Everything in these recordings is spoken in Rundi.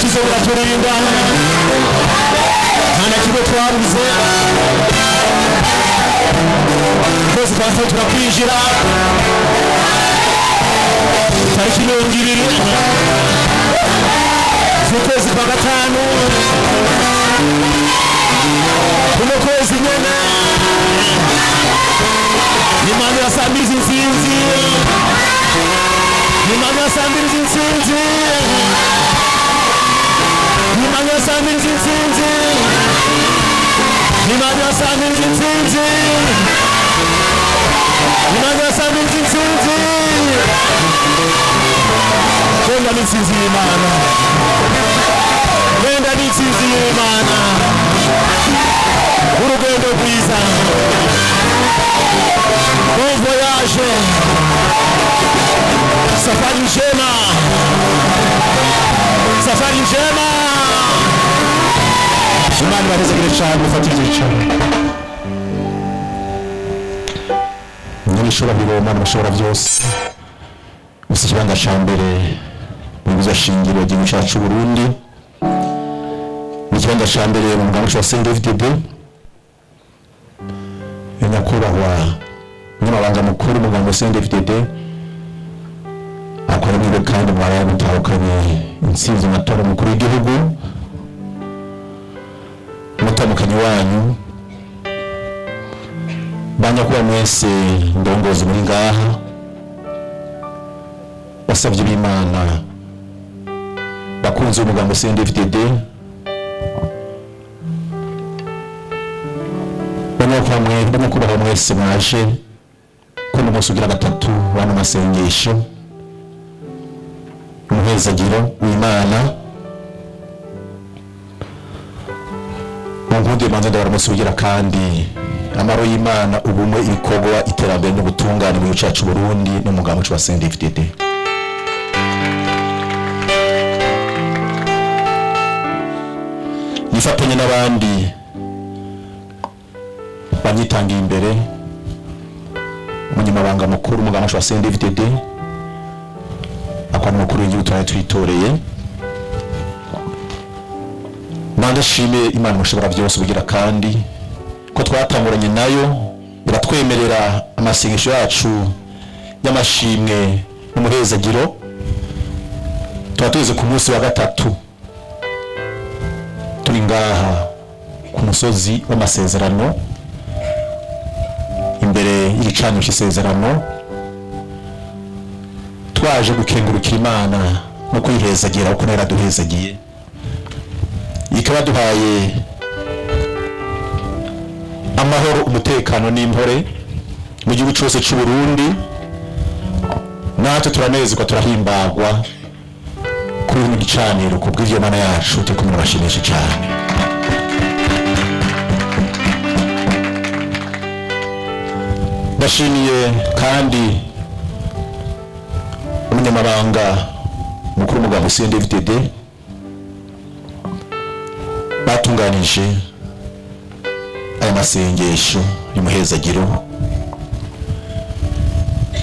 Turashize biraturinda, nta na kimwe twabuze. Twese twase turakwinjira tariki 20 z'ukwezi kwa gatanu, kuno kwezi nyene. Imana irasambiriza intsinzi, Imana irasambiriza intsinzi, Imana irasambiriza intsinzi, Imana irasambiriza intsinzi, Imana irasambiriza intsinzi. Genda n'intsinzi y'Imana, genda n'intsinzi y'Imana. Urugendo rwiza, bon voyage, safari njema, safari njema. Imana ibarezagire cyane. Mufatire icyicaro. Nyir'ishobora, Imana mushobora byose, gusa ikibanza cya mbere mu bizo shingiro ry'igihugu cyacu Burundi, mu kibanza cya mbere mu mugambi wa CNDD-FDD, nyakubahwa umunyamabanga mukuru mu mugambi wa CNDD-FDD akora niwe, kandi mwaraye mutahukanye intsinzi mu matora umukuru w'igihugu, umutambukanyi wanyu, banyakuba mwese ndongozi muri ngaha, basabye b'Imana, bakunze umugambo CNDD-FDD, banyakubahwa mwese mwaje kuno munsi ugira gatatu bano masengesho umuhezagiro w'Imana, mu nkundi manza ndabaramutse ugira kandi amaro y'Imana, ubumwe, ibikorwa, iterambere n'ubutungane mu gihugu cyacu Burundi n'umugambi wacu wa CNDD-FDD. Nifatanye n'abandi banyitangiye imbere, umunyamabanga mukuru umugambi wacu wa CNDD-FDD akora umukuru w'igihugu twari twitoreye, nandashimiye Imana mushobora byose ubugira kandi ko twatanguranye nayo iratwemerera amasengesho yacu y'amashimwe n'umuhezagiro. Tuba tugeze ku munsi wa gatatu turi ngaha ku musozi w'amasezerano, imbere y'igicaniro cy'isezerano, twaje gukengurukira Imana no kuyihezagira kuko nayo yaraduhezagiye, ikaba duhaye amahoro, umutekano n'impore mu gihugu cyose cy'u Burundi. Natwe turanezerwa, turahimbagwa kuri bino gicaniro ku bw'ivyo Mana yacu. Turi kumwe n'abashimisha cyane. Ndashimiye kandi umunyamabanga mukuru w'umugambi CNDD-FDD batunganije aya masengesho y'umuhezagiro,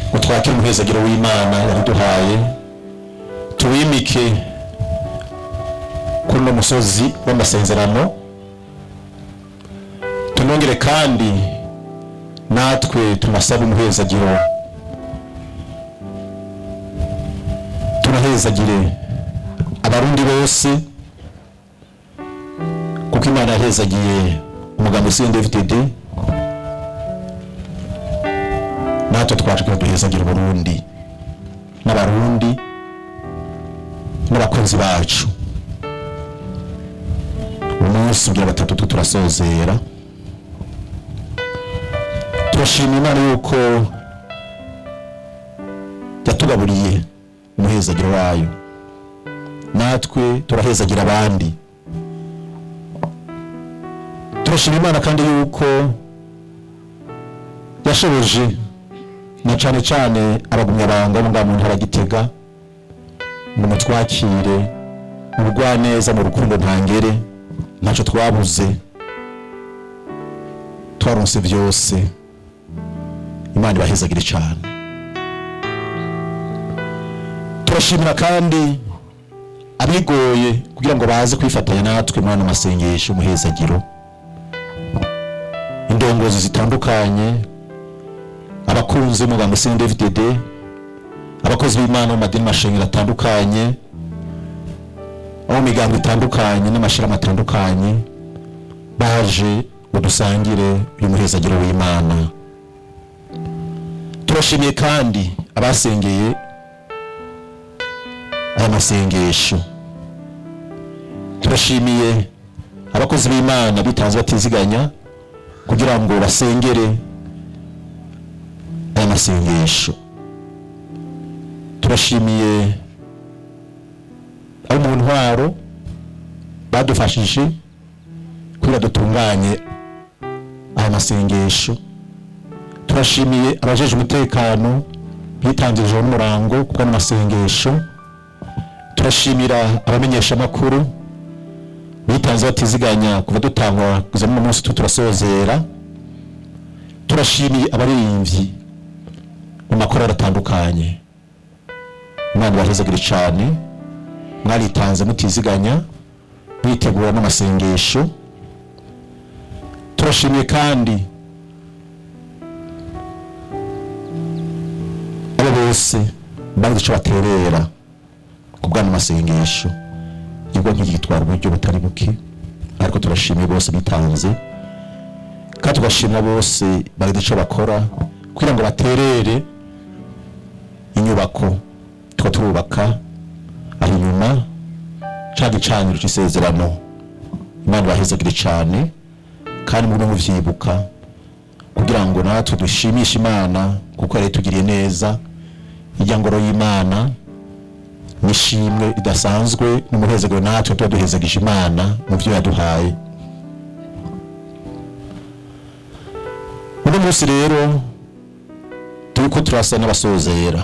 ngo twakire umuhezagiro w'Imana yaduhaye, tuwimike kuri uno musozi w'amasezerano, tunongere kandi natwe tunasaba umuhezagiro, tunahezagire abarundi bose, kuko Imana yahezagiye umugambi CNDD-FDD, natwe twaje kugira duhezagire Burundi n'abarundi n'abakunzi bacu. Umunsi ugira batatu turasozera, turashima Imana yuko yatugaburiye umuhezagiro wayo, natwe turahezagira abandi. Turashima Imana kandi yuko yashoboje na cane cane abagumyabanga bo ngaha mu ntara ya Gitega ngo mutwakire mu bugwaneza, mu rukundo ntangere. Ntacyo twabuze, twaronse byose. Imana ibahezagire cyane. Turashimira kandi abigoye. Kugira ngo baze kwifatanya natwe muri ano masengesho umuhezagiro, indongozi zitandukanye, abakunzi b'umugambi CNDD-FDD, abakozi b'Imana mu madini, mashengero atandukanye, abo mu migambo itandukanye n'amashirahamwe atandukanye, baje ngo dusangire uyu muhezagiro w'Imana. Turashimiye kandi abasengeye aya masengesho. Turashimiye abakozi b'Imana bitanze batiziganya kugira ngo basengere aya masengesho. Turashimiye abo mu ntwaro badufashije kugira dutunganye aya masengesho. Turashimiye abajeje umutekano bitanze ijoro n'umurango kuko ano masengesho. Turashimira abamenyeshamakuru bitanze batiziganya kuva dutangwa kugeza n'uno munsi turasozera. Turashimiye abaririmbyi mu makorali atandukanye. Imana ibahezagire cyane, mwaritanze mutiziganya mwitegura n'amasengesho. Turashimiye kandi abo bose bagize icyo baterera ku bw'ano masengesho. Igikorwa nk'iki gitwara uburyo butari buke, ariko turashimiye bose bitanze, kandi tugashimira bose bagize icyo bakora kugira ngo baterere inyubako tuba turubaka aho inyuma ca gicaniro c'isezerano. Imana ibahezagire cyane, kandi mugume muvyibuka kugira ngo natwe dushimishe Imana, kuko yari tugiriye neza. Irya ngoro y'Imana n'ishimwe ridasanzwe n'umuhezagiro natwe tuba duhezagije Imana mu byo yaduhaye. Uno munsi rero turiko turasa n'abasozera.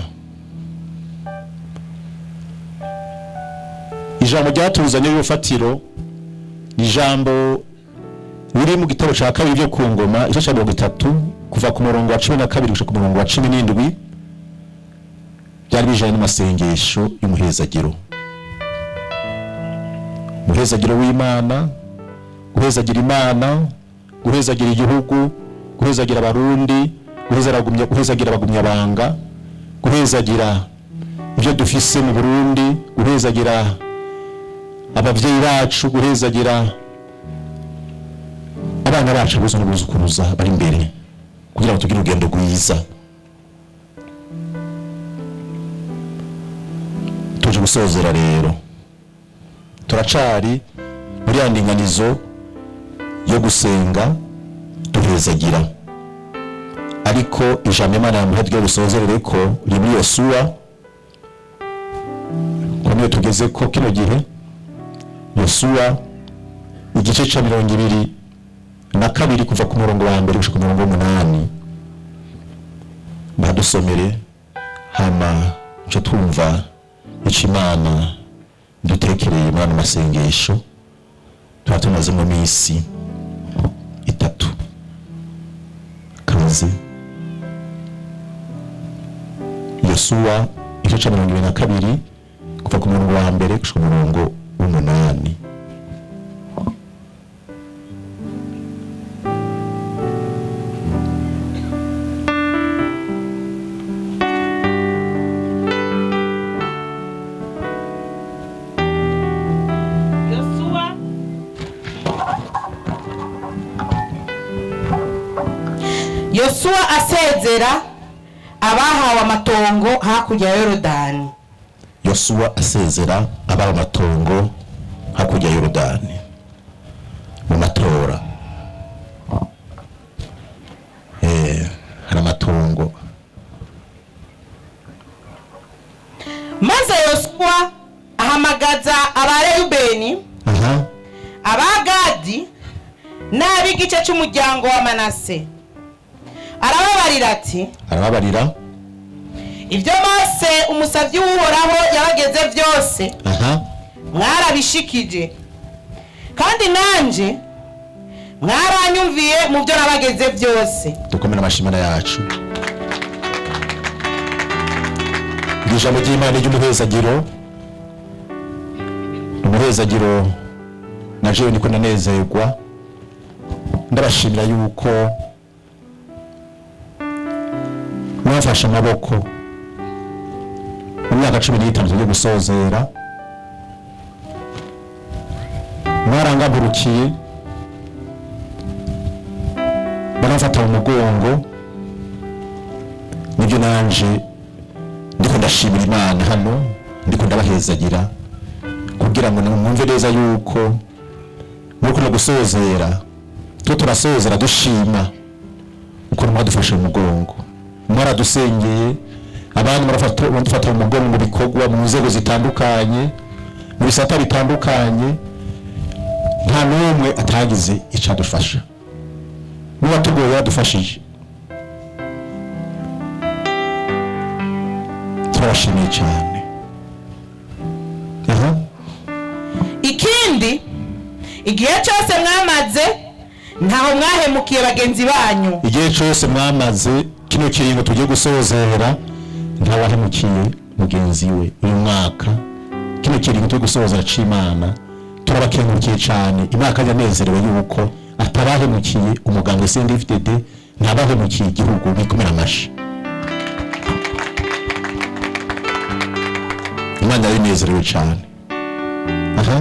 Ijambo ryatuzanye y'urufatiro ni ijambo riri mu gitabo ca kabiri byo ku ngoma, igice ca 30, kuva ku murongo wa 12 gushika ku murongo wa 17. Byari bijanye n'amasengesho y'umuhezagiro, umuhezagiro w'Imana, guhezagira Imana, guhezagira igihugu, guhezagira Abarundi, guhezagira abagumyabanga, guhezagira ibyo dufise mu Burundi, guhezagira abavyeyi bacu, guhezagira abana bacu, abuzu n'abuzukuruza bari imbere, kugira ngo tugire urugendo rwiza. Tuje gusozera rero, turacari muri ya ndinganizo yo gusenga duhezagira, ariko ijambo Imana yamuha ryo gusozerere ko riri muri Yosuwa, ko niyo tugeze ko kino gihe. Yosuwa igice ca 22, kuva ku murongo wa 1 gushika ku murongo w'8. Badusomere, hama nco twumva ico Imana dutekereye muri ano masengesho tuba tumaze mu minsi 3. Kaze. Yosuwa igice ca 22, kuva ku murongo wa 1 gushika ku murongo w'8. Yosuwa asezera abahawe amatongo hakurya ya Yorodani. Yosuwa asezera abahawe amatongo hakurya ya Yorodani mu matora. Hari amatongo. Maze Yosuwa ahamagaza Abareyubeni, Abagadi n'ab'igice cy'umuryango wa Manase, arababarira ati: Arababarira. Ibyo Mose umusavyi w'Uhoraho yabageze byose mwarabishikije, kandi nanje mwaranyumviye mu byo nabageze byose. Dukomere amashimana yacu. Iri jambo ry'Imana ry'umuhezagiro, umuhezagiro. Imihezagiro na jewe niko ndanezerwa, ndabashimira yuko mwafashe amaboko mu myaka 15 tugiye gusozera. Mwarangagurukiye, baramfata mu mugongo. Nibyo nanje ndiko ndashimira Imana hano, ndiko ndabahezagira kugira ngo mwumve neza yuko muri kuno gusozera twe turasozera dushima ukuntu mwadufashe mu mugongo, mwaradusengeye, abandi baradufata mu mugongo mu bikorwa, mu nzego zitandukanye, mu bisata bitandukanye. Nta n'umwe atagize icyo adufasha, n'uwatugoye yadufashije. Turabashimiye cyane. Aha. Ikindi, igihe cyose mwamaze ntaho mwahemukiye bagenzi banyu. Igihe cyose mwamaze kino kiringo tugiye gusozera, ntawahemukiye mugenzi we. Uyu mwaka, kino kiringo tugiye gusozera c'Imana, turabakengurukiye cyane. Imana yanezerewe yuko atabahemukiye umuganga CNDD-FDD, ntabahemukiye igihugu. Bikomera amashi. Imana yabinezerewe cyane. Aha.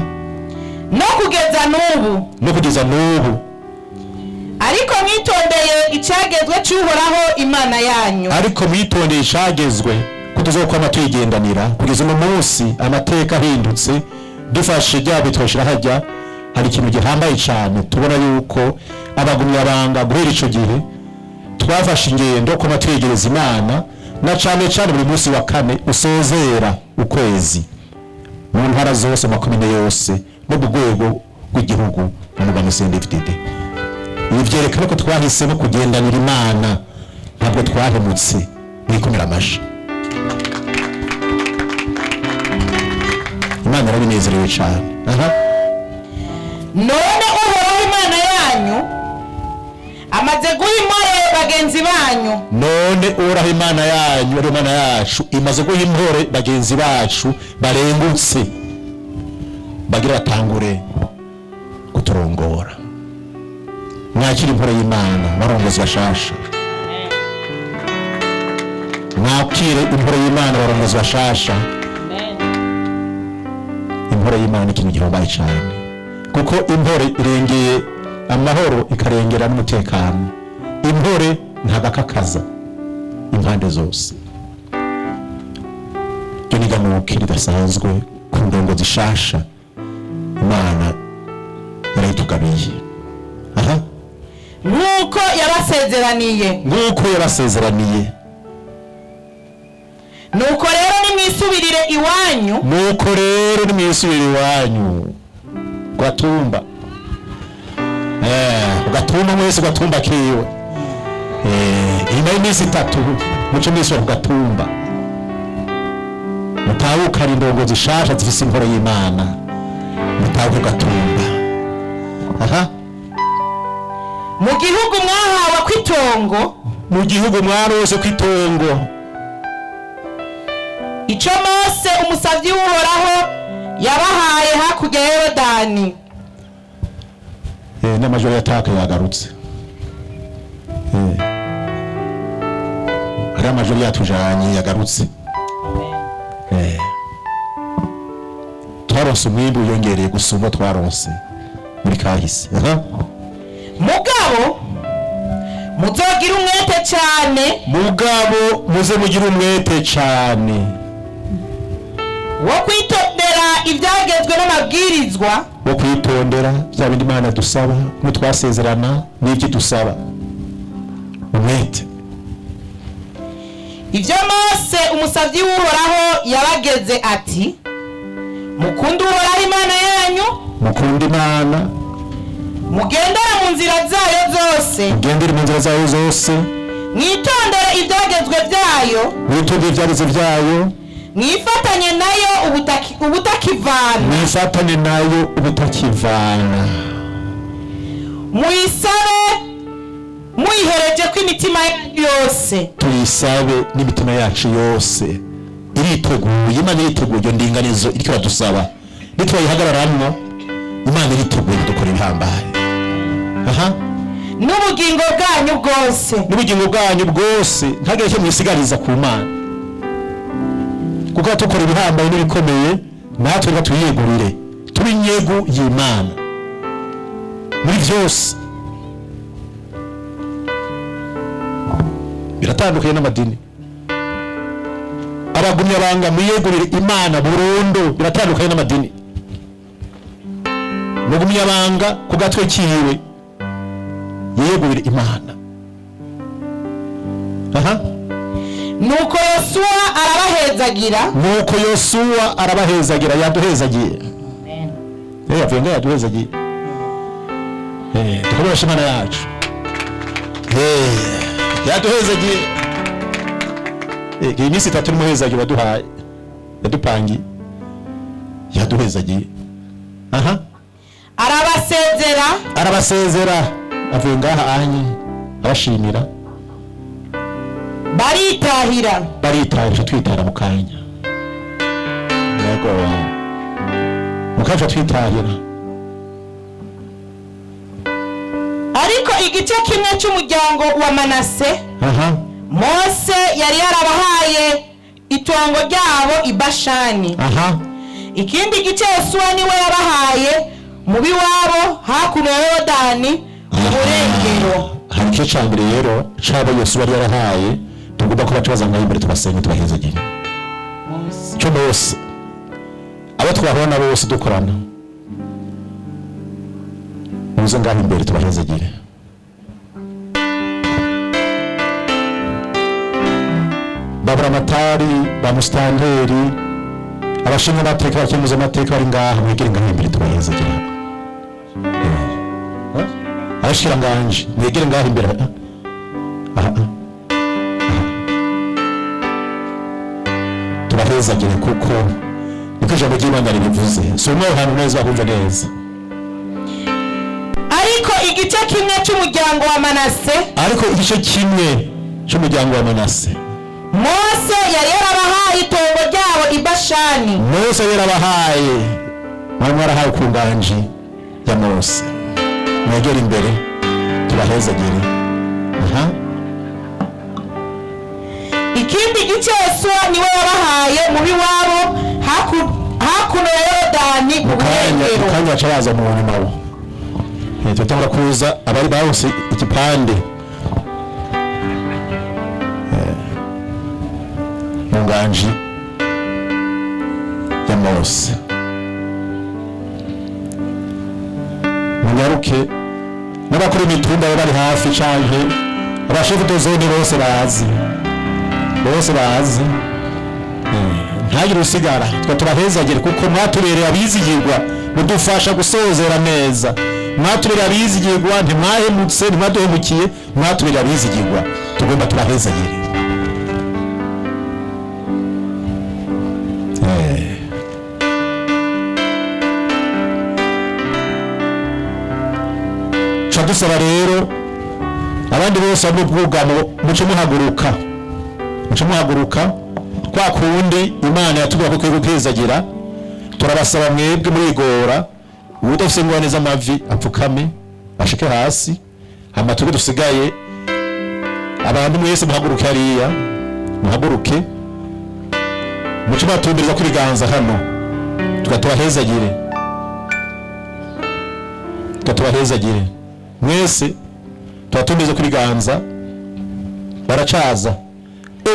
No kugeza n'ubu. No kugeza n'ubu. Ariko mwitondeye icyagezwe cy'Uhoraho Imana yanyu. Ariko mwitondeye icagezwe ko tuzokwama tuyigendanira kugeza uno munsi amateka ahindutse. Dufashe bya bitwashira hajya, hari ikintu gihambaye cyane tubona yuko abagumyabanga guhera ico gihe twafashe ingendo ko twegereza Imana, na cane cane buri munsi wa kane usozera ukwezi, mu ntara zose, mu makomine yose no mu rwego rw'igihugu mu mugano CNDD-FDD. Ibi byerekana ko twahisemo kugendanira Imana, ntabwo twahemutse. Mwikomera amashi. Imana yarabinezerewe cyane. Aha. None Uhoraho Imana yanyu amaze guha impore bagenzi banyu. None Uhoraho Imana yanyu, ari Imana yacu, imaze guha impore bagenzi bacu barengutse, bagira batangure kuturongora. Mwakire impore y'Imana, barongozi bashasha. Mwakire impore y'Imana, barongozi bashasha. Impore y'Imana ni ikintu gihambaye cyane, kuko impore irengeye amahoro, ikarengera n'umutekano. Impore ntagakakaza impande zose. Ryo niganuke ridasanzwe ku ndongo zishasha Imana yarayitugabiye. Aha. Nk'uko yabasezeraniye. Nk'uko yabasezeraniye. Nuko rero nimwisubirire iwanyu. Nuko rero nimwisubirire iwanyu gatumba, gatumba mwese, gatumba kiwe. Inyuma y'iminsi 3 muce mwisubira ku gatumba, mutahukane indongo zishasha zifise imporo y'Imana, mutahuke gatumba. Aha. Mu gihugu mwahawe kw'itongo. Mu gihugu mwarose kw'itongo. Ico Mose umusavyi w'Uhoraho yabahaye hakurya ya Yorodani. N'amajwi yataka yagarutse. Hariho amajwi yatujanye yagarutse. Twaronse umwimbu wiyongereye gusumba twaronse muri kahise. Aha. Mugabo muzogira umwete cyane. Mugabo muze mugire umwete cane wo kwitondera ibyagezwe n'amabwirizwa, wo kwitondera bya bindi Imana dusaba n'utwasezerana n'ibyo dusaba, umwete. Ibyo Mose umusavyi w'Uhoraho yabageze ati: mukunde Uhoraho Imana yanyu, mukunde Imana, mugendere mu nzira zayo zose, mugendere mu nzira zayo zose, mwitondere ibyagezwe byayo, mwitondere ibyagezwe byayo, mwifatanye nayo ubutakivana, mwifatanye nayo ubutakivana, muyisabe muyihereje ko imitima yanyu yose. Tuyisabe n'imitima yacu yose. Iriteguye, Imana iriteguye. Iyo ndinganizo iriko iradusaba. Nitwayihagararamwo, Imana iriteguye kudukora ibihambaye. Aha. N'ubugingo bwanyu bwose. N'ubugingo bwanyu bwose, ntagire icyo mwisigariza ku Mana, kuko tukora ibihambaye n'ibikomeye. Natwe reka tuyiyegurire, tube inyegu y'Imana muri byose. Biratandukanye n'amadini. Abagumyabanga, mwiyegurire Imana burundu. Biratandukanye n'amadini. Mugumyabanga ku gatwe kiwe yiyegurire Imana. Aha. Nuko Yosuwa arabahezagira. Nuko Yosuwa arabahezagira. Yaduhezagiye. Yavuye ngo yaduhezagiye. Dukoresha Imana yacu. Yaduhezagiye. Iyi minsi 3 n'umuhezagiye waduhaye, yadupangiye, yaduhezagiye. Aha. Arabasezera. Arabasezera, avuye ngaha anye abashimira. Baritahira. Baritahira. Twitahira mu kanya. Yego, mu kanya twitahira. Ariko igice kimwe cy'umuryango wa Manase, Aha. Mose yari yarabahaye itongo ryabo i Bashani. Aha. Ikindi gice Yosuwa niwe yabahaye mu biwabo hakuno ya Yorodani mu burengero. Hari igice cya mbere rero c'abo Yesu yari yarahaye, tugomba kuba tubaza ngaho imbere, tubasenga, tubahezagire. Cyo bose abo twahura bose dukorana, muze ngaho imbere tubahezagire. Baburamatari, ba musitanteri, abashinzwe amateka, abakemuza amateka bari ngaha, mwegere ngaho imbere tubahezagire. Abashiranganje, mwegere ngaho imbere. Aha, aha. Tubahezagire, kuko niko ijambo ry'Imana ribivuze. Si umwe hantu neza bahumva neza. Ariko igice kimwe cy'umuryango wa Manase, Ariko igice kimwe cy'umuryango wa Manase, Mose yari yarabahaye itongo ryabo i Bashani. Mose yarabahaye, mwari mwarahawe ku nganji ya Mose, mwegere imbere tubahezagire. Aha. Ikindi gice Yosuwa niwe yabahaye mu biwabo hakuno ya Yorodani mu Mu kanya, mu burengero. kanya baca baza mu nyuma bo. Turatangura kuza abari baronse igipande mu nganji ya Mose. Munyaruke, n'abakora imitumba baba bari hafi, canke abashefu de zone bose bazi, bose bazi. Ntagire usigara. Twe turahezagire kuko mwatubereye abizigirwa, mudufasha gusozera neza. Mwatubereye abizigirwa, ntimwahemutse, ntimwaduhemukiye, mwatubereye abizigirwa. Tugomba turahezagire. Ca dusaba rero abandi bose bari mu bwugamo, muce muhaguruka, muce muhaguruka. Kwa kundi Imana yatubwira ko twebwe guhezagira, turabasaba mwebwe murigora, udafise ingorane z'amavi apfukame ashike hasi, hama twebwe dusigaye, abantu mwese muhaguruke hariya, muhaguruke, muce mubatumbereza ko ibiganza hano, tugatubahezagire, tugatubahezagire mwese, tubatumbereza ko ibiganza. Baracaza.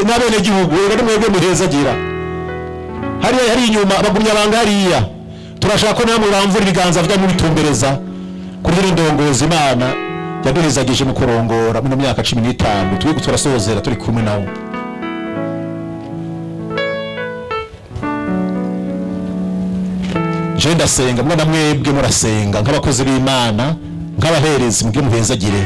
N'abenegihugu rero ni mwebwe muhezagira hariya, hari inyuma abagumyabanga hariya. Turashaka ko namwe muramvura ibiganza bya mubitumbereza kuri ino ndongozi Imana yaduhezagije mu kurongora mu myaka 15 turi turasozera turi kumwe nawe. Je ndasenga, mwana mwebwe murasenga nk'abakozi b'Imana, nk'abaherezi, mubwe muhezagire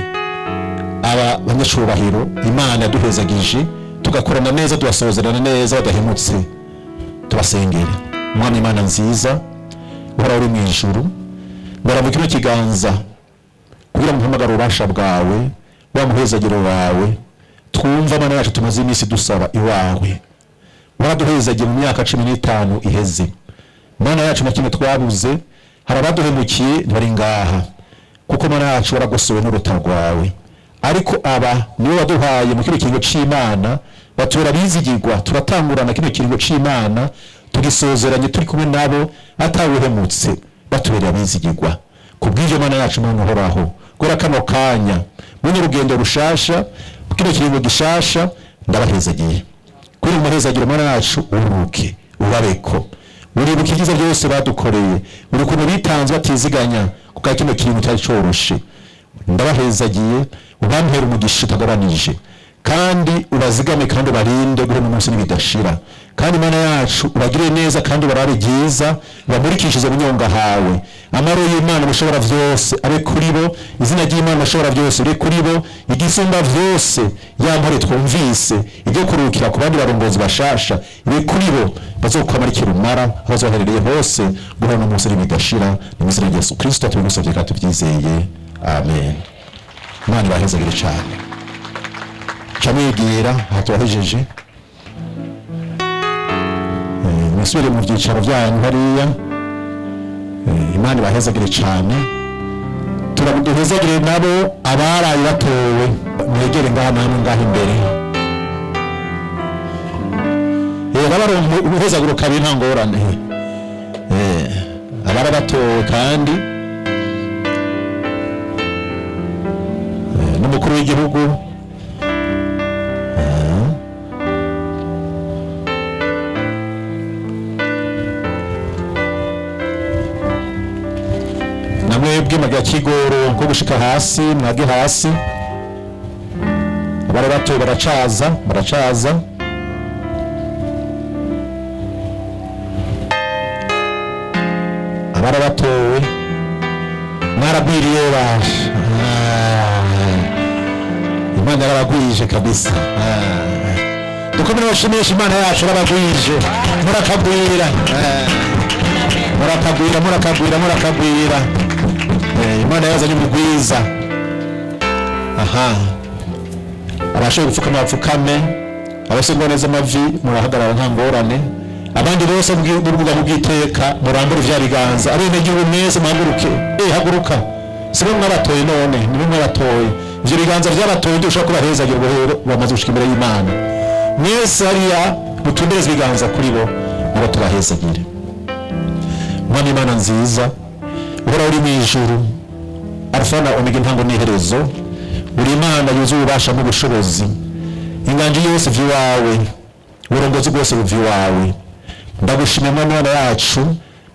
aba banyacubahiro Imana yaduhezagije, tugakorana neza, tubasozerana neza badahemutse. Tubasengere. Umwami Imana nziza, uhora uri mu ijuru, ngaramuka kino kiganza kugira ngo mpamagare ububasha bwawe, wa muhezagiro wawe twumva Mana yacu tumaze iminsi dusaba iwawe. Waraduhezagiye mu myaka 15 iheze. Mana yacu, na kimwe twabuze. Hari abaduhemukiye, ntibari ngaha, kuko Mana yacu waragosowe n'uruta rwawe. Ariko aba nibo waduhaye mu kino kiringo c'Imana, batura bizigirwa. Turatangurana kino kiringo c'Imana, tugisozeranye turi kumwe nabo, atawuhemutse, batubereye abizigirwa. Kubw'ivyo, Mana yacu, Mana uhoraho, gora kano kanya munye urugendo rushasha, kino kiringo gishasha, ndabahezagiye kuri umuhezagiro. Mana yacu, uruke ubabeko, uribuka ibyiza byose badukoreye, uri ukuntu bitanze batiziganya kuko kino kiringo cyari coroshe. Ndabahezagiye, ubampera umugisha utagabanije, kandi ubazigame, kandi ubarinde guhera umunsi n'ibidashira. Kandi Mana yacu, ubagirire neza kandi ubarabe ryiza, ubamurikishije munyonga hawe. Amahoro y'Imana mushobora vyose abe kuri bo, izina ry'Imana mushobora byose uri kuri bo, igisumba vyose, ya mpore twumvise ibyo kuruhukira ku bandi barongozi bashasha, ibe kuri bo, bazokwamara ikirumara aho bazoherereye hose guhera n'umunsi n'ibidashira. Ni mu izina rya Yesu Kristo tubigusavye kandi tubyizeye, amen. Imana ibahezagire cane. Ca mwigira aha, turahejeje. Musubire mu byicaro byanyu hariya. Imana ibahezagire cane. Turaduhezagire nabo abaraye batowe, mwegere ngaha namwe ngaha imbere. Abaronka umuhezagiro kabiri, nta ngorane. Abara batowe kandi n'umukuru w'igihugu. Namwebwe maga kigoro ko gushika hasi, mwage hasi. Abari batowe baracaza, baracaza. Abari batowe mwaragwiriye baje. Ah, Imana yarabagwije kabisa. Ah. Dukomere bashimisha Imana yacu, yarabagwije. Murakagwira. Ah. Murakagwira, murakagwira, murakagwira. Imana yazanye ubugwiza aha. Abashoboye gupfukama bapfukame, abashinzwe neza amavi murahagarara, nta ngorane. Abandi bose n'ubwugamo bw'iteka, murambure vya biganza. Abenegihugu mwese muhaguruke. Haguruka, sibo mwabatoye none nibo mwabatoye. Ivyo biganza vyabatoye ndio ushobora kubahezagira ubuhero bamaze gushika imbere y'Imana. Mwese hariya mutumbereze ibiganza kuri bo, nabo tubahezagire. Mwami Imana nziza, uhora uri mu ijuru, Alfa na Omega, intango n'iherezo, uri Imana yuzuye ububasha n'ubushobozi. Inganji yose iva iwawe, uburongozi bwose buva iwawe. Ndagushimira Mwami Imana yacu,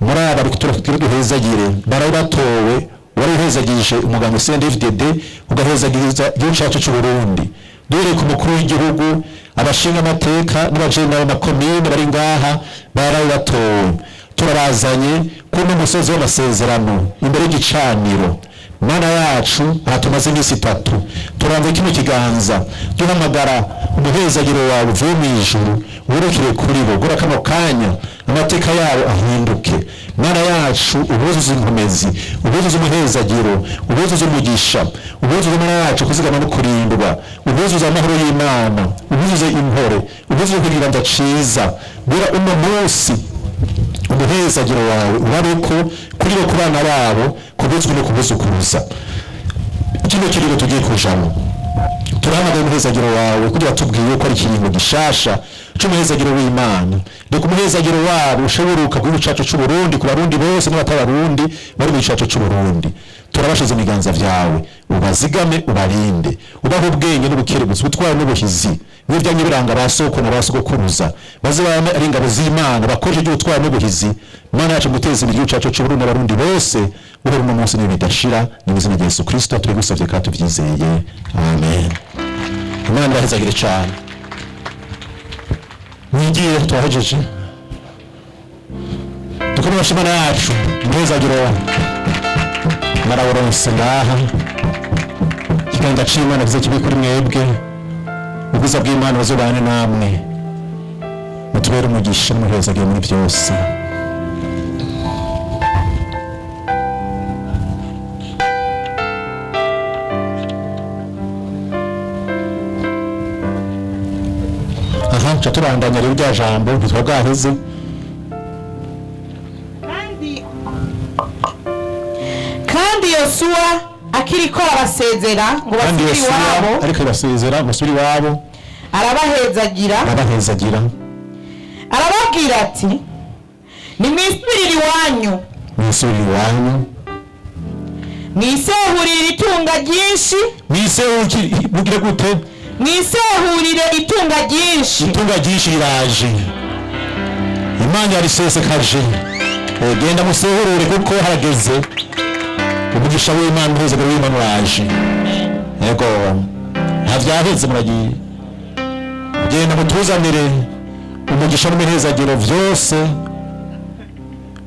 muri aba turi duhezagire baraye batowe, warihezagije umuganga CNDD-FDD, ugahezagiriza igihugu cyacu cy'u Burundi, duhereye ku mukuru w'igihugu, abashinga amateka n'abajenama b'amakomine bari ngaha baraye batowe. Turabazanye kuri uno musozi w'amasezerano imbere y'igicaniro. Mana yacu, aha tumaze iminsi 3 turanze kino kiganza, duhamagara umuhezagiro wawe uvuye mu ijuru wurukire kuri bo. Gura kano kanya amateka yabo ahinduke. Mana yacu, ubuzuze inkomezi, ubuzuze umuhezagiro, ubuzuze umugisha, ubuzuze, Mana yacu, kuzigama no kurindwa, ubuzuze amahoro y'Imana, ubuzuze impore, ubuzuze kugira ciza. Gura uno munsi umuhezagiro wawe urabeko kuri bo, ku bana babo, kubuzwi no kubuzukuruza. Kino kiringo tugiye kujamo, turahamagara umuhezagiro wawe kugira tubwiye ko ari ikiringo gishasha c'umuhezagiro w'Imana. Reka umuhezagiro wabo ushoboruka ku gihugu cacu c'u Burundi, ku Barundi bose n'abatabarundi bari mu gihugu cacu c'u Burundi. Turabashize mu biganza vyawe, ubazigame, ubarinde, ubahe ubwenge n'ubukerebutsi, ubutwari n'ubuhizi bimwe byamye biranga ba soko na ba sogokuruza. Baze bame ari ingabo z'Imana, bakoreshe iby'ubutwari n'ubuhizi, Mana yacu, guteza imbere igihugu cacu c'u Burundi n'Abarundi bose guhera uno munsi n'ibihe bidashira. Ni mu izina rya Yesu Kristo tubigusavye kandi tuvyizeye, amen. Imana ibahezagire cane. Mwigiye, twahejeje. Dukomere Imana yacu. Umuhezagiro narawuronse ngaha. Ikiganza c'Imana kize kibe kuri mwebwe, ubwiza bw'Imana buzobane namwe, mutubere umugisha n'umuhezagiro muri byose. Aha nca tubandanya rero rya jambo, ntitwa bwaheze. Kandi Yosuwa akiriko arabasezera ngo Kandi basubire Yosuwa iwabo, ariko arabasezera musubire iwabo, arabahezagira, arabahezagira, arababwira ati: "Nimwisubirire iwanyu, mwisubire iwanyu, mwisehurire itunga ryinshi." Mwisehurire, mugire gute? Mwisehurire itunga ryinshi. Itunga ryinshi riraje, Imana yarisesekaje. Genda musehurure kuko harageze umugisha w'Imana, umuhezagiro w'Imana uraje. Yego, nta vyaheze, muragiye. Genda mutuzanire umugisha n'imihezagiro vyose,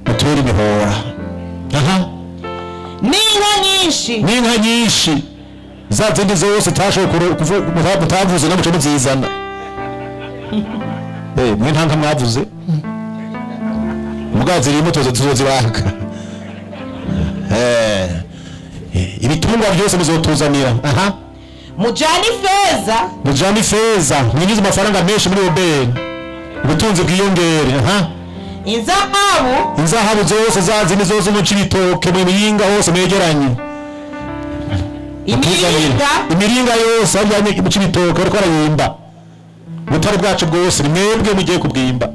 mutubere imihora. Aha. N'inka nyinshi. N'inka nyinshi, za zindi zose utashoboye mutavuze, namuce muzizana. Mwe nta nka mwavuze, mugabo zirimo tuzo tuzozibaka. Ibitungwa byose muzotuzanira. Aha. Mujane ifeza. Mujane ifeza, mwinjize amafaranga menshi muri OBR, ubutunzi bwiyongere. Aha. Inzahabu. Inzahabu zose, za zindi zose mu Cibitoke, mu Muyinga hose, mwegeranye. Imiringa. Imiringa yose hajyanye mu Cibitoke, bariko barayimba. Ubutare bwacu bwose ni mwebwe mugiye kubwimba.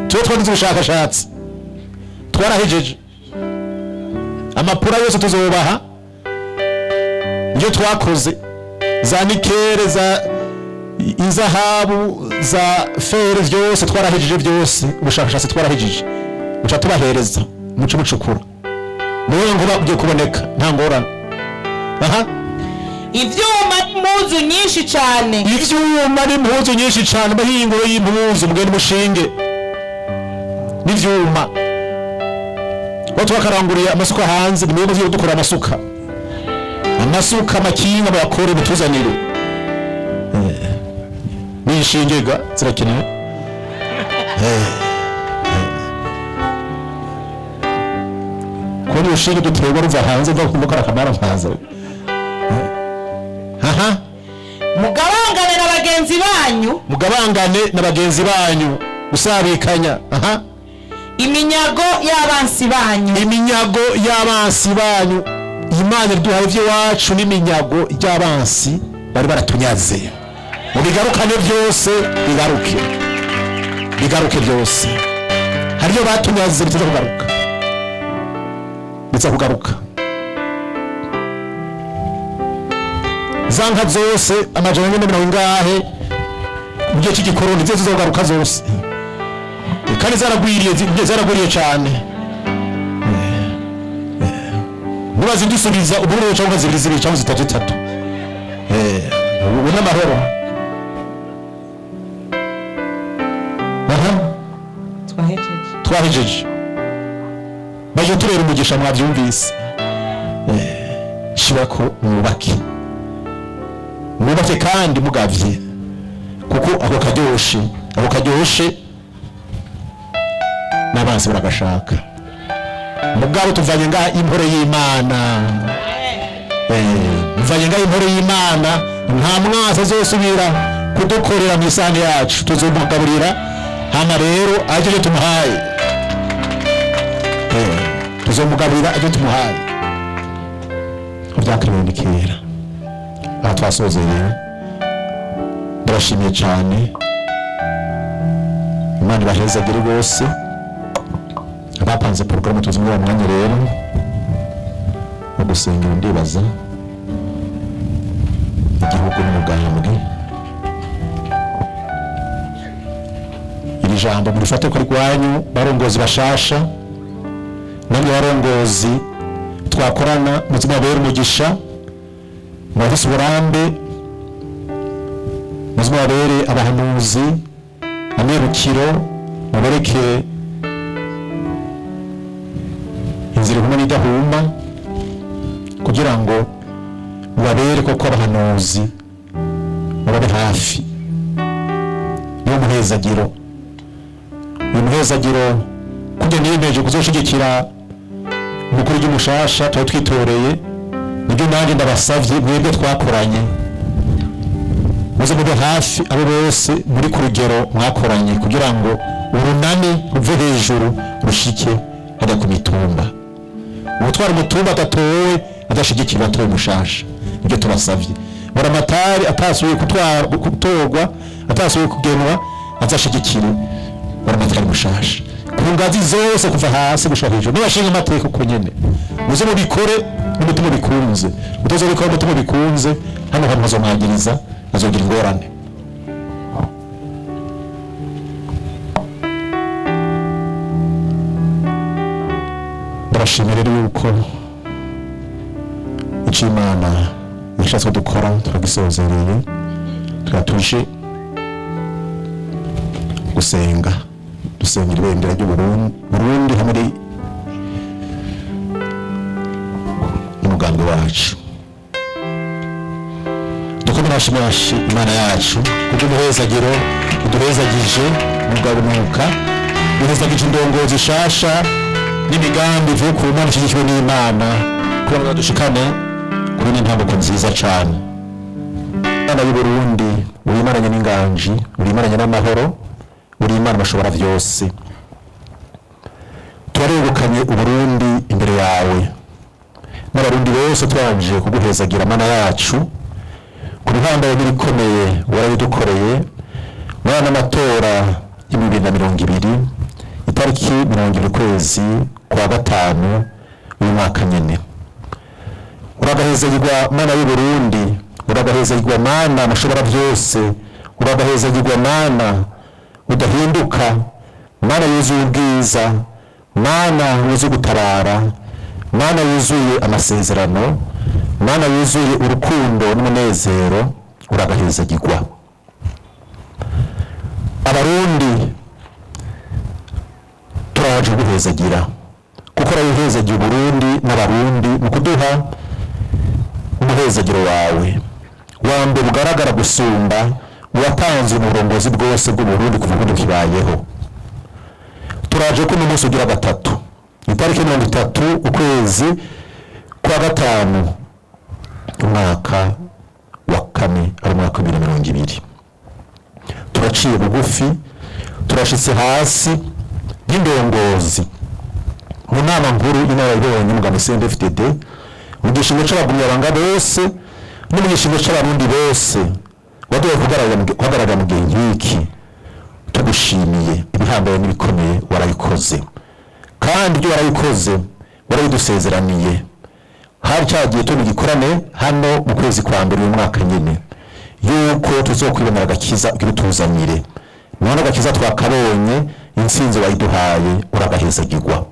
Tuba twagize ubushakashatsi, twarahejeje amapura yose tuzobaha niyo twakoze, za nickel, za inzahabu, za fer, byose twarahejeje, byose ubushakashatsi twarahejeje, muca tubahereza, muce mucukura, niyo nkuba ugiye kuboneka, nta ngorane. Aha. Ivyuma n'impuzu nyinshi cane. Ivyuma n'impuzu nyinshi cane, amahinguro y'impuzu, mugende mushinge n'ivyuma. Aho twakaranguriye amasuka hanze, ni mwebwe mugiye dukora amasuka, amasuka, amakinga, bayakore mutuzanire. N'inshinge ga zirakenewe. Kubona urushinge duterwa ruva hanze, mva kumva ko ari akamara mpaza. Aha. Mugabangane na bagenzi banyu. Mugabangane na bagenzi banyu, gusabikanya. Aha. Iminyago y'abansi banyu. Iminyago y'abansi banyu. Imana iduhaye iby'iwacu n'iminyago y'abansi bari baratunyaze, mubigarukane byose, bigaruke, bigaruke byose. Hari ibyo batunyaze biza kugaruka, biza kugaruka. Za nka zose 400 na mirongo ingahe mu gihe cy'igikoroni zizo zizogaruka zose, kandi zaragwiriye, zaragwiriye cyane. Nibazidusubiza ubururu, cyangwa zibiri zibiri, cyangwa zitatu zitatu, ubu n'amahoro. Aha. Twahejeje. Twahejeje, baje turera umugisha, mwabyumvise. Shirako mwubake, mwubake kandi mugavye, kuko ako karyoshe, ako karyoshe n'abansi baragashaka. Mugabo tuvanye ngaha impore y'Imana. Muvanye ngaha impore y'Imana, nta mwasi azosubira kudukorera mu isahani yacu, tuzomugaburira. Hama rero aje tumuhaye. Tuzomugaburira aje tumuhaye. Byakiriwe ni kera. Aha twasoze rero, ndabashimiye cyane, Imana ibahezagire rwose abapanze porogaramu. Tuzi muri uwo mwanya rero wo gusengera, ndibaza igihugu n'umugambwe. Iri jambo murifate ko rwanyu, barongozi bashasha, namwe barongozi twakorana, muzima bera umugisha, mubafise uburambe, muzima babere abahanuzi, amerukiro, mubereke inzira ihuma n'idahuma, kugira ngo mubabere koko abahanuzi, mubabe hafi. Niwo muhezagiro, uyu muhezagiro kujya niyemeje kuzoshigikira umukuru w'igihugu tuba twitoreye. Nibyo nanjye ndabasavye, mwebwe twakoranye, muze mube hafi abo bose muri ku rugero mwakoranye, kugira ngo urunani ruve hejuru rushike hajya ku mitumba. Umutwara umutumba adatowe adashigikira atowe mushasha, nibyo tubasavye. Buramatari atasubiye kutwara, gutorwa, atasubiye kugenwa, azashigikire buramatari mushasha ku ngazi zose kuva hasi gushika hejuru. Nibashinga amateka uko nyene, muze mubikore n'umutima bikunze. Utazobikora n'umutima bikunze, hano hantu hazomwagiriza, azogira ingorane. Ndabashimira rero yuko icyo Imana yashatse dukora turagisozereye, tukaba tuje gusenga, dusengera ibendera ry'u Burundi hamwe n'umugambi wacu. Dukomere amashyi Imana yacu kubw'umuhezagiro iduhezagije mugabunuka, duhezagije indongozi shasha n'imigambi ivuye ku Mana ishyigikiwe n'Imana, kugira ngo dushikane kuri n'intambuko nziza cane. Imana y'u Burundi, uri Imana n'inganji, uri Imana n'amahoro, uri Imana bashobora vyose. Turaregukanye Uburundi imbere yawe n'Abarundi bose, twanje kuguhezagira Mana yacu ku bihambaye n'ibikomeye warabidukoreye muri ano matora y'2020, itariki 20 ukwezi kwa gatanu uyu mwaka nyene. Uragahezagirwa Mana y'u Burundi, uragahezagirwa Mana mushobora byose, uragahezagirwa Mana udahinduka, Mana yuzuye ubwiza, Mana yuzuye gutabara, Mana yuzuye amasezerano, Mana yuzuye urukundo n'umunezero, uragahezagirwa. Abarundi turaje guhezagira kuko urabihezagira Uburundi n'Abarundi mu kuduha umuhezagiro wawe wa mbere ugaragara gusumba uwatanze uburongozi bwose bw'Uburundi kuva ubundi kibayeho. Turaje ko umunsi ugira gatatu, itariki 30 ukwezi kwa gatanu umwaka wa kane, ari umwaka wa 2020, turaciye bugufi, turashitse hasi y'indongozi mu nama nkuru y'inararibonye mugabo CNDD-FDD, mu gishingo c'abagumyabanga bose no mu gishingo c'Abarundi bose waduye guhagararira mu gihe nk'iki. Tugushimiye ibihambaye n'ibikomeye warabikoze, kandi ibyo warabikoze warabidusezeraniye. Hari cyagiye turi mu gikorane hano mu kwezi kwa mbere uyu mwaka nyine, yuko tuzokwibonera agakiza ubituzanire. None agakiza twakabonye, intsinzi wayiduhaye, uragahezagirwa.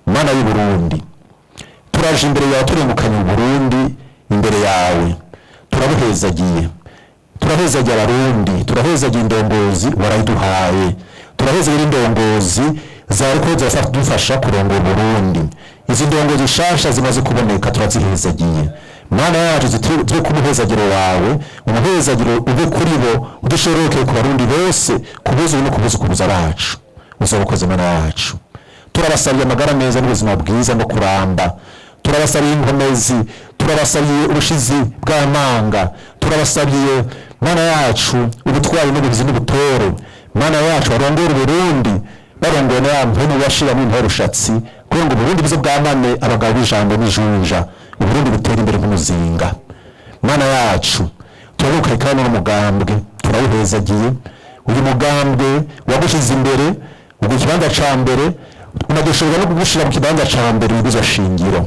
Mana y'u Burundi, turaje imbere yawe, turengukanye Uburundi imbere yawe, turabuhezagiye, turahezagiye Abarundi, turahezagiye indongozi warayiduhaye, turahezagiye indongozi zariko ziradufasha kurongora Uburundi. Izi ndongozi shasha zimaze kuboneka turazihezagiye. Mana yacu, zitire ku muhezagiro wawe, umuhezagiro ube kuri bo, udushoroke ku Barundi bose, kubuza no kubuzukuruza bacu. Uzobukoze Mana yacu. Turabasabiye amagara meza n'ubuzima bwiza no kuramba, turabasabiye inkomezi, turabasabiye ubushizi bw'amanga, turabasabiye Mana yacu ubutwari n'ubuhizi n'ubutore. Mana yacu, barongore Uburundi barongowe na ya mpemu bashiramo intorushatsi, kugira ngo Uburundi buze bwamane abagabo b'ijambo n'ijunja, Uburundi butere imbere nk'umuzinga. Mana yacu, turabukaye kandi n'umugambwe turawuhezagiye. Uyu mugambwe wagushize imbere ubwo ikibanza ca mbere, unadushobora no kugushira mu kibanza ca mbere mu shingiro.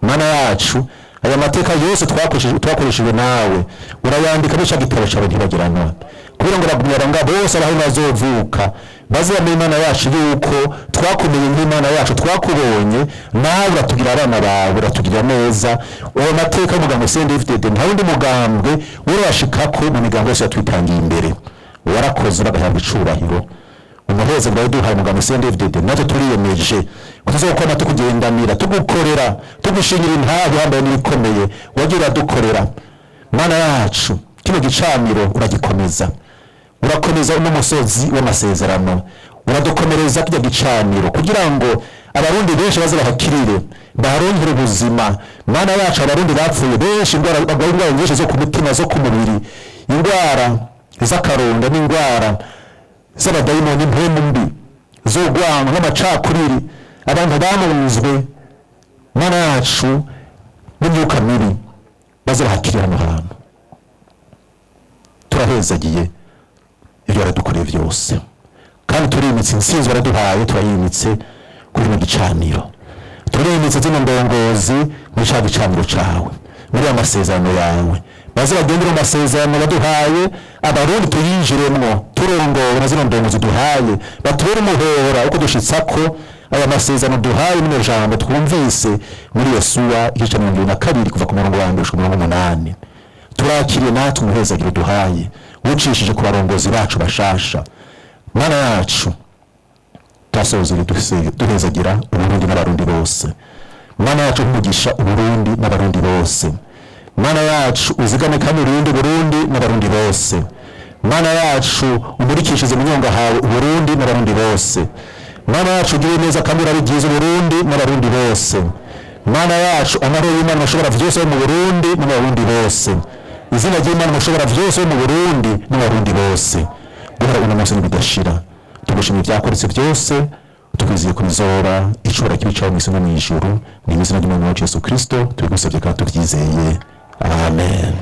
Mana yacu, aya mateka yose twakoreshejwe nawe urayandika muri ca gitabo cawe ntibagiranwa, kugira ngo bagumyabanga bose abaho bazovuka baze bamenye Imana yacu, yuko twakumenye nk'Imana yacu, twakubonye nawe uratugira abana bawe, uratugira neza. Uwo mateka y'umugambwe CNDD-FDD nta wundi mugambwe urashikako mu migambo yose yatwitangiye imbere. Warakoze, uragahabwa icubahiro. Umuheza bwawe duhaye umugambwe CNDD-FDD, natwe turiyemeje kutazokoma tukugendanira, tugukorera, tugushingira intahe ihambaye n'ibikomeye wagiye uradukorera. Mana yacu, kino gicaniro uragikomeza, urakomeza uno musozi w'amasezerano, uradukomereza kirya gicaniro kugira ngo Abarundi benshi baze bahakirire, baharonkere ubuzima. Mana yacu, Abarundi bapfuye benshi indwara, barwaye indwara nyinshi zo ku mutima, zo ku mubiri, indwara z'akaronda n'indwara z'abadayimoni, impwemu mbi z'urwango n'amacakubiri, abantu bamunzwe. Mana yacu, n'imyuka mibi baze bahakirira hano hantu. Turahezagiye ibyo waradukoreye byose, kandi turimitse intsinzi waraduhaye, turayimitse kuri kino gicaniro, turimitse zino ndongozi muri ca gicaniro cawe, muri ya masezerano yawe. Baze bagendere mu masezerano waduhaye, Abarundi tuyinjiremwo turongowe na zino ndongozi duhaye, batubere umuhora uko dushitsako aya masezerano duhaye. Mino jambo twumvise muri Yosuwa igice ca 22, kuva ku murongo wa 1 gushika ku murongo 8, turakiriye natwe umuhezagiro duhaye ucishije ku barongozi bacu bashasha. Mana yacu, turasozera duhezagira Uburundi n'Abarundi bose. Mana yacu, umugisha Uburundi n'Abarundi bose. Mana yacu, uzigame kandi urinde Uburundi n'Abarundi bose. Mana yacu, umurikishize mu nyonga hawe Uburundi n'Abarundi bose. Mana yacu, ugire neza kandi urabe byiza Uburundi n'Abarundi bose. Mana yacu, amahoro y'Imana ashobora byose yo mu Burundi n'Abarundi bose, izina ry'Imana ashobora byose yo mu Burundi n'Abarundi bose, guhera uno munsi n'ibidashira. Tugushimira ibyakoretse byose, tukwizeye kubizora icubora kibicaho mu isi no mu ijuru. Ni mu izina ry'Umwami wacu Yesu Kristo tubigusabye kandi tubyizeye, amen.